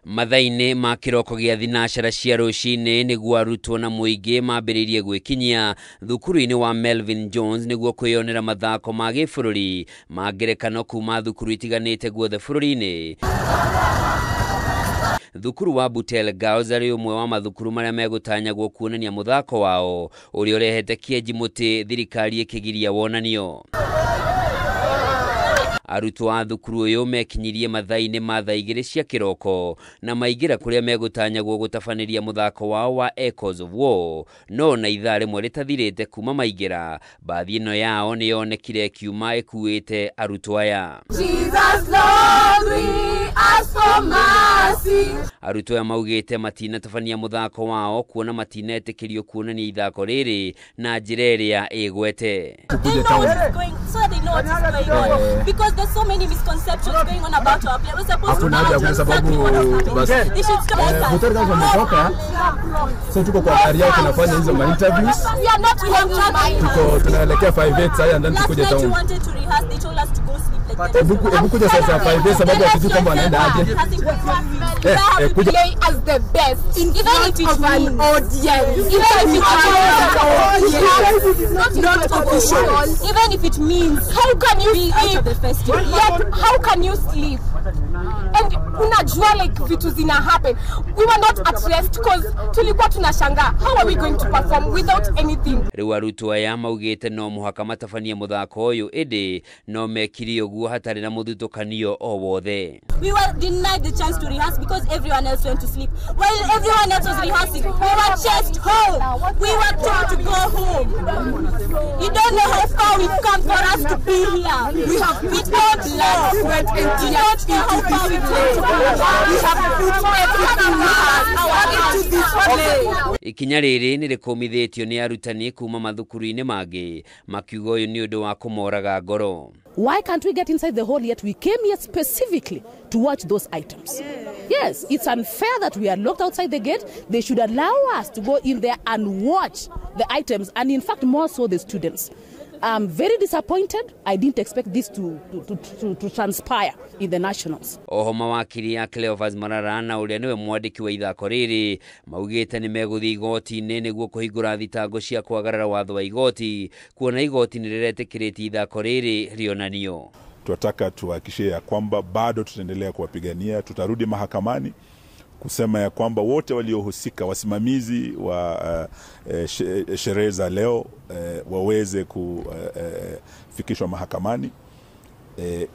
Mathaa-inĩ ma kĩroko gĩa thinacara cia rũcinĩ nĩguo arutwo na mũingĩ mambĩrĩirie gwĩkinyia thukuru-inĩ wa Melvin Jones nĩguo kwĩyonera mathako ma gĩbũrũri ma ngerekano kuma thukuru itiganĩte guothe bũrũri-inĩ. Thukuru wa Butel Girls arĩ ũmwe wa mathukuru marĩa megũtanyagwo kuonania mũthako wao ũrĩa ũrehete kĩenji mũtĩ thirikari ĩkĩgiria wonanio. Arutwo a thukuru ũyũ mekinyirie mathaa-inĩ ma thaa 2 cia kĩroko na maingĩra kũrĩa megũtanyagwo gũtabanĩria mũthako wao wa Echoes of War, no na ithaa rĩmwe rĩtathirĩte kuma maingĩra, mbathi ĩno yao nĩyonekire ĩkiuma ĩkuĩte arutwo aya. Jesus Lord, we ask for mercy. Arutwo aya maugĩte matinatabania mũthako wao kuona matinetĩkĩrio kuonania ithako rĩrĩ na njĩra ĩrĩa ĩgwete. They know what is going, so they know what is going on, because there's so many misconceptions going on about our play. We're supposed to know exactly what is happening. They should stop us. Butere Girls wametoka, so tuko kwa gari yao tunafanya hizo ma interviews. We are not going. Tuko tunaelekea 58 sasa and then Last tukuje night we town. wanted to rehearse, they told us to go sleep like Hebu hebu kuja sasa 58 sababu hatujui kwamba wanaenda aje. Kuja Play as the best in front of an audience. Even if it Not official. Even if it means How can you being out sleep? of the festival. Yet, how can you sleep? And unajua like vitu zina happen. We were not at rest because tulikuwa tunashangaa. How are we going to perform without anything? Rĩu arutwo aya maugĩte no mũhaka matabanie mũthako ũyũ ĩndĩ no mekire ũguo hatarĩ na mũthutũkanio o wothe. We were denied the chance to rehearse because everyone else went to sleep. While everyone else was rehearsing, we were chased home. We were told to go home. You don't know how far we've come for us to be here. We have We put don't know. sweat and You tears don't know how into far this we've play. come to We have put everything we have into this play. Ikinya rĩrĩ nĩ rĩkũmithĩtio nĩ arutani kuma mathukuru-inĩ mangĩ makiuga ũyũ nĩ ũndũ wa kũmoraga ngoro. Why can't we get inside the hall yet? We came here specifically to watch those items. Yes, it's unfair that we are locked outside the gate. They should allow us to go in there and watch the items, and in fact, more so the students. I'm very disappointed. I didn't expect this to transpire in the nationals. Oho mawakiri ya Cleophas Malala na ũrĩa nĩwe mwandĩki wa ithako rĩrĩ maugĩte nĩ megũthiĩ igoti-inĩ nĩguo kũhingũra thitango cia kwagarara watho wa igoti kuona igoti nĩ rĩretĩkĩrĩtie ithako rĩrĩ rĩonanio. Tunataka tuhakikishie ya kwamba bado tutaendelea kuwapigania, tutarudi mahakamani kusema ya kwamba wote waliohusika, wasimamizi wa sherehe za leo waweze kufikishwa mahakamani,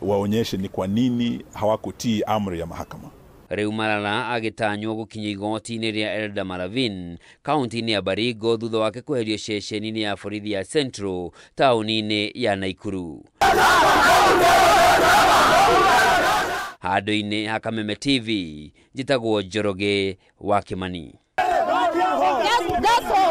waonyeshe ni kwa nini hawakutii amri ya mahakama. Rĩu Malala agĩtanywo gũkinya igoti-inĩ rĩa Eldama Ravine kaunti-inĩ ya Baringo thutha wake kweherio ceceni-inĩ ya borithi ya Central taũni-inĩ ya Naikuru. Handũ-inĩ ha Kameme TV njĩtagwo Njoroge wa Kimani. That's all.